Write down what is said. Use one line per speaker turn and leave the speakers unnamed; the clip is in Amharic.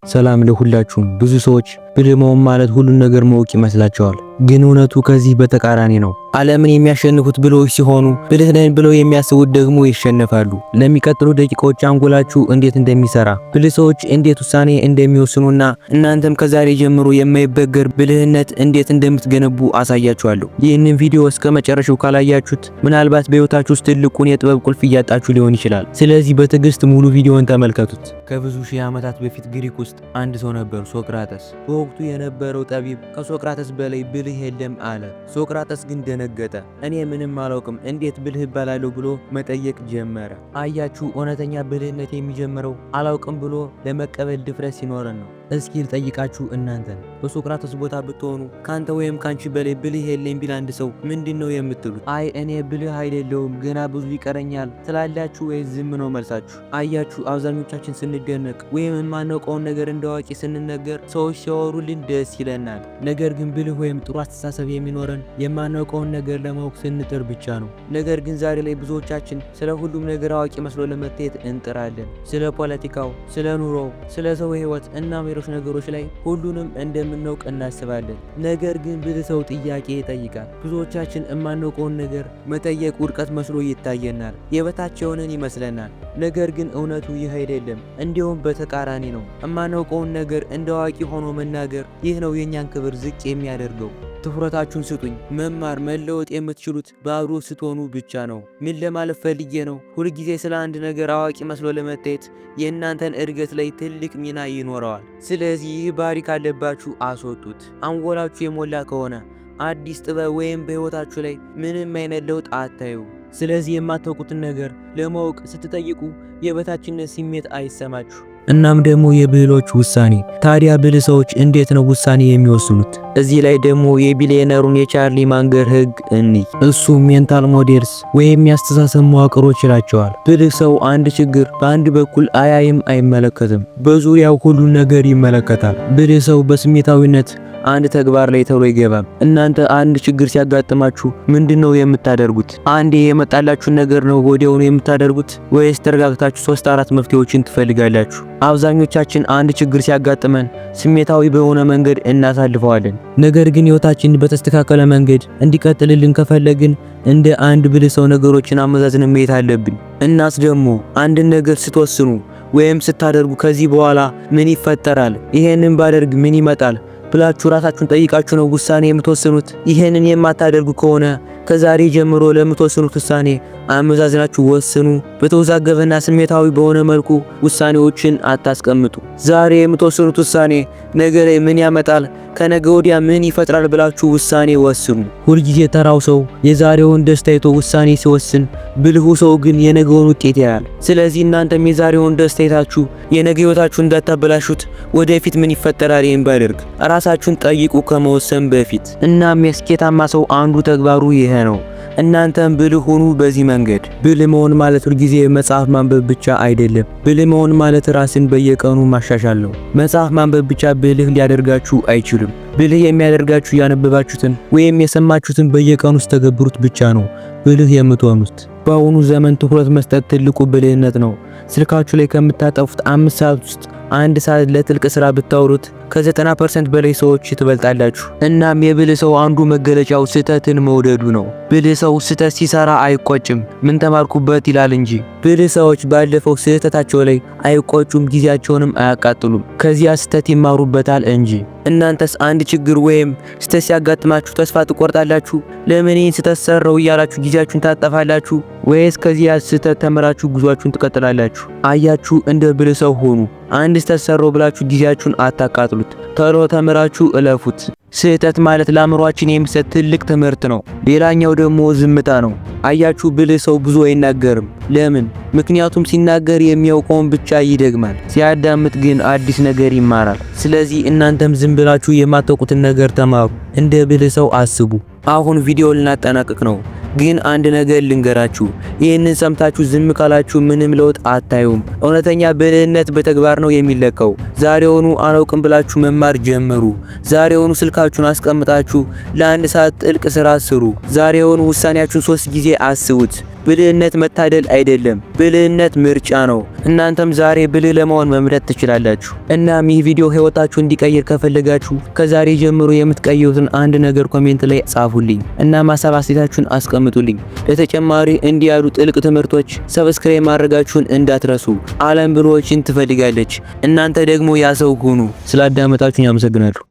ሰላም ለሁላችሁም። ብዙ ሰዎች ብልህ መሆን ማለት ሁሉን ነገር ማወቅ ይመስላቸዋል፣ ግን እውነቱ ከዚህ በተቃራኒ ነው። ዓለምን የሚያሸንፉት ብልሆች ሲሆኑ፣ ብልህ ነን ብለው የሚያስቡት ደግሞ ይሸነፋሉ። ለሚቀጥሉ ደቂቃዎች አንጎላችሁ እንዴት እንደሚሰራ፣ ብልህ ሰዎች እንዴት ውሳኔ እንደሚወስኑና እናንተም ከዛሬ ጀምሮ የማይበገር ብልህነት እንዴት እንደምትገነቡ አሳያችኋለሁ። ይህንን ቪዲዮ እስከ መጨረሻው ካላያችሁት ምናልባት በሕይወታችሁ ውስጥ ትልቁን የጥበብ ቁልፍ እያጣችሁ ሊሆን ይችላል። ስለዚህ በትዕግስት ሙሉ ቪዲዮን ተመልከቱት። ከብዙ ሺህ ዓመታት በፊት ግሪክ ውስጥ አንድ ሰው ነበር፣ ሶቅራጠስ። በወቅቱ የነበረው ጠቢብ ከሶቅራጠስ በላይ ብልህ የለም አለ። ሶቅራጠስ ግን ደነገጠ። እኔ ምንም አላውቅም፣ እንዴት ብልህ እባላለሁ ብሎ መጠየቅ ጀመረ። አያችሁ፣ እውነተኛ ብልህነት የሚጀምረው አላውቅም ብሎ ለመቀበል ድፍረት ሲኖረን ነው። እስኪ ልጠይቃችሁ፣ እናንተን በሶቅራጠስ ቦታ ብትሆኑ ካንተ ወይም ካንቺ በላይ ብልህ የለም ቢል አንድ ሰው ምንድን ነው የምትሉት? አይ፣ እኔ ብልህ አይደለሁም፣ ገና ብዙ ይቀረኛል ትላላችሁ ወይ ዝም ነው መልሳችሁ? አያችሁ፣ አብዛኞቻችን ስንደነቅ ወይም የማናውቀውን ነገር እንደ አዋቂ ስንነገር፣ ሰዎች ሲያወሩልን ደስ ይለናል። ነገር ግን ብልህ ወይም ጥሩ አስተሳሰብ የሚኖረን የማናውቀውን ነገር ለማወቅ ስንጥር ብቻ ነው። ነገር ግን ዛሬ ላይ ብዙዎቻችን ስለ ሁሉም ነገር አዋቂ መስሎ ለመታየት እንጥራለን። ስለ ፖለቲካው፣ ስለ ኑሮው፣ ስለ ሰው ህይወት እና ሌሎች ነገሮች ላይ ሁሉንም እንደምናውቅ እናስባለን። ነገር ግን ብልህ ሰው ጥያቄ ይጠይቃል። ብዙዎቻችን የማናውቀውን ነገር መጠየቅ ውድቀት መስሎ ይታየናል፣ የበታች የሆንን ይመስለናል። ነገር ግን እውነቱ ይህ አይደለም፣ እንዲሁም በተቃራኒ ነው። የማናውቀውን ነገር እንደ አዋቂ ሆኖ መናገር፣ ይህ ነው የእኛን ክብር ዝቅ የሚያደርገው። ትኩረታችሁን ስጡኝ። መማር መለወጥ የምትችሉት ባዶ ስትሆኑ ብቻ ነው። ምን ለማለት ፈልጌ ነው? ሁልጊዜ ስለ አንድ ነገር አዋቂ መስሎ ለመታየት የእናንተን እድገት ላይ ትልቅ ሚና ይኖረዋል። ስለዚህ ይህ ባህሪ ካለባችሁ አስወጡት። አንጎላችሁ የሞላ ከሆነ አዲስ ጥበብ ወይም በሕይወታችሁ ላይ ምንም አይነት ለውጥ አታዩ። ስለዚህ የማታውቁትን ነገር ለማወቅ ስትጠይቁ የበታችነት ስሜት አይሰማችሁ። እናም ደግሞ የብልሆች ውሳኔ። ታዲያ ብልህ ሰዎች እንዴት ነው ውሳኔ የሚወስኑት? እዚህ ላይ ደግሞ የቢሊየነሩን የቻርሊ ማንገር ህግ እንይ። እሱ mental models ወይም የአስተሳሰብ መዋቅሮች ይላቸዋል። ብልህ ሰው አንድ ችግር በአንድ በኩል አያይም፣ አይመለከትም። በዙሪያው ሁሉን ነገር ይመለከታል። ብልህ ሰው በስሜታዊነት አንድ ተግባር ላይ ቶሎ አይገባም። እናንተ አንድ ችግር ሲያጋጥማችሁ ምንድነው የምታደርጉት? አንዴ የመጣላችሁን ነገር ነው ወዲያውኑ የምታደርጉት ወይስ ተረጋግታችሁ ሶስት አራት መፍትሄዎችን ትፈልጋላችሁ? አብዛኞቻችን አንድ ችግር ሲያጋጥመን ስሜታዊ በሆነ መንገድ እናሳልፈዋለን። ነገር ግን ህይወታችን በተስተካከለ መንገድ እንዲቀጥልልን ከፈለግን እንደ አንድ ብልህ ሰው ነገሮችን አመዛዝነን መሄድ አለብን። እናስ ደግሞ አንድን ነገር ስትወስኑ ወይም ስታደርጉ ከዚህ በኋላ ምን ይፈጠራል፣ ይሄንን ባደርግ ምን ይመጣል ብላችሁ ራሳችሁን ጠይቃችሁ ነው ውሳኔ የምትወስኑት። ይሄንን የማታደርጉ ከሆነ ከዛሬ ጀምሮ ለምትወስኑት ውሳኔ አመዛዝናችሁ ወስኑ። በተወዛገበና ስሜታዊ በሆነ መልኩ ውሳኔዎችን አታስቀምጡ። ዛሬ የምትወስኑት ውሳኔ ነገ ላይ ምን ያመጣል፣ ከነገ ወዲያ ምን ይፈጥራል ብላችሁ ውሳኔ ወስኑ። ሁልጊዜ ተራው ሰው የዛሬውን ደስታ አይቶ ውሳኔ ሲወስን፣ ብልሁ ሰው ግን የነገውን ውጤት ያያል። ስለዚህ እናንተም የዛሬውን ደስታ አይታችሁ የነገ ህይወታችሁን እንዳታበላሹት ወደፊት ምን ይፈጠራል ይህን ባደርግ ራሳችሁን ጠይቁ ከመወሰን በፊት። እናም የስኬታማ ሰው አንዱ ተግባሩ ይሄ ነው። እናንተም ብልህ ሁኑ በዚህ መንገድ። ብልህ መሆን ማለት ሁልጊዜ መጽሐፍ ማንበብ ብቻ አይደለም። ብልህ መሆን ማለት ራስን በየቀኑ ማሻሻል ነው። መጽሐፍ ማንበብ ብቻ ብልህ ሊያደርጋችሁ አይችልም። ብልህ የሚያደርጋችሁ ያነበባችሁትን ወይም የሰማችሁትን በየቀኑ ስትተገብሩት ብቻ ነው ብልህ የምትሆኑት። በአሁኑ ዘመን ትኩረት መስጠት ትልቁ ብልህነት ነው። ስልካችሁ ላይ ከምታጠፉት 5 ሰዓት ውስጥ አንድ ሰዓት ለጥልቅ ስራ ብታውሉት ከ90% በላይ ሰዎች ትበልጣላችሁ። እናም የብልህ ሰው አንዱ መገለጫው ስህተትን መውደዱ ነው። ብልህ ሰው ስህተት ሲሰራ አይቆጭም፣ ምን ተማርኩበት ይላል እንጂ። ብልህ ሰዎች ባለፈው ስህተታቸው ላይ አይቆጩም፣ ጊዜያቸውንም አያቃጥሉም። ከዚያ ስህተት ይማሩበታል እንጂ። እናንተስ አንድ ችግር ወይም ስህተት ሲያጋጥማችሁ ተስፋ ትቆርጣላችሁ? ለምን ይህን ስህተት ሰራሁ እያላችሁ ጊዜያችሁን ታጠፋላችሁ? ወይስ ከዚያ ስህተት ተምራችሁ ጉዟችሁን ትቀጥላላችሁ? አያችሁ፣ እንደ ብልህ ሰው ሁኑ። አንድ ስህተት ሰራሁ ብላችሁ ጊዜያችሁን አታቃጥሉት። ቶሎ ተምራችሁ እለፉት። ስህተት ማለት ለአእምሯችን የሚሰጥ ትልቅ ትምህርት ነው። ሌላኛው ደግሞ ዝምታ ነው። አያችሁ፣ ብልህ ሰው ብዙ አይናገርም። ለምን? ምክንያቱም ሲናገር የሚያውቀውን ብቻ ይደግማል፣ ሲያዳምጥ ግን አዲስ ነገር ይማራል። ስለዚህ እናንተም ዝም ብላችሁ የማታውቁትን ነገር ተማሩ። እንደ ብልህ ሰው አስቡ። አሁን ቪዲዮ ልናጠናቅቅ ነው፣ ግን አንድ ነገር ልንገራችሁ። ይህንን ሰምታችሁ ዝም ካላችሁ ምንም ለውጥ አታዩም። እውነተኛ ብልህነት በተግባር ነው የሚለካው። ዛሬውኑ አላውቅም ብላችሁ መማር ጀምሩ። ዛሬውኑ ስልካችሁን አስቀምጣችሁ ለአንድ ሰዓት ጥልቅ ስራ ስሩ። ዛሬውኑ ውሳኔያችሁን ሶስት ጊዜ አስቡት። ብልህነት መታደል አይደለም፣ ብልህነት ምርጫ ነው። እናንተም ዛሬ ብልህ ለመሆን መምረጥ ትችላላችሁ። እናም ይህ ቪዲዮ ህይወታችሁ እንዲቀይር ከፈለጋችሁ ከዛሬ ጀምሮ የምትቀይሩትን አንድ ነገር comment ላይ ጻፉልኝ እና ሀሳብ አስተያየታችሁን አስቀምጡልኝ። ለተጨማሪ እንዲህ ያሉ ጥልቅ ትምህርቶች subscribe ማድረጋችሁን እንዳትረሱ። ዓለም ብልሆችን ትፈልጋለች፣ እናንተ ደግሞ ያ ሰው ሁኑ። ስላዳመጣችሁኝ አመሰግናለሁ።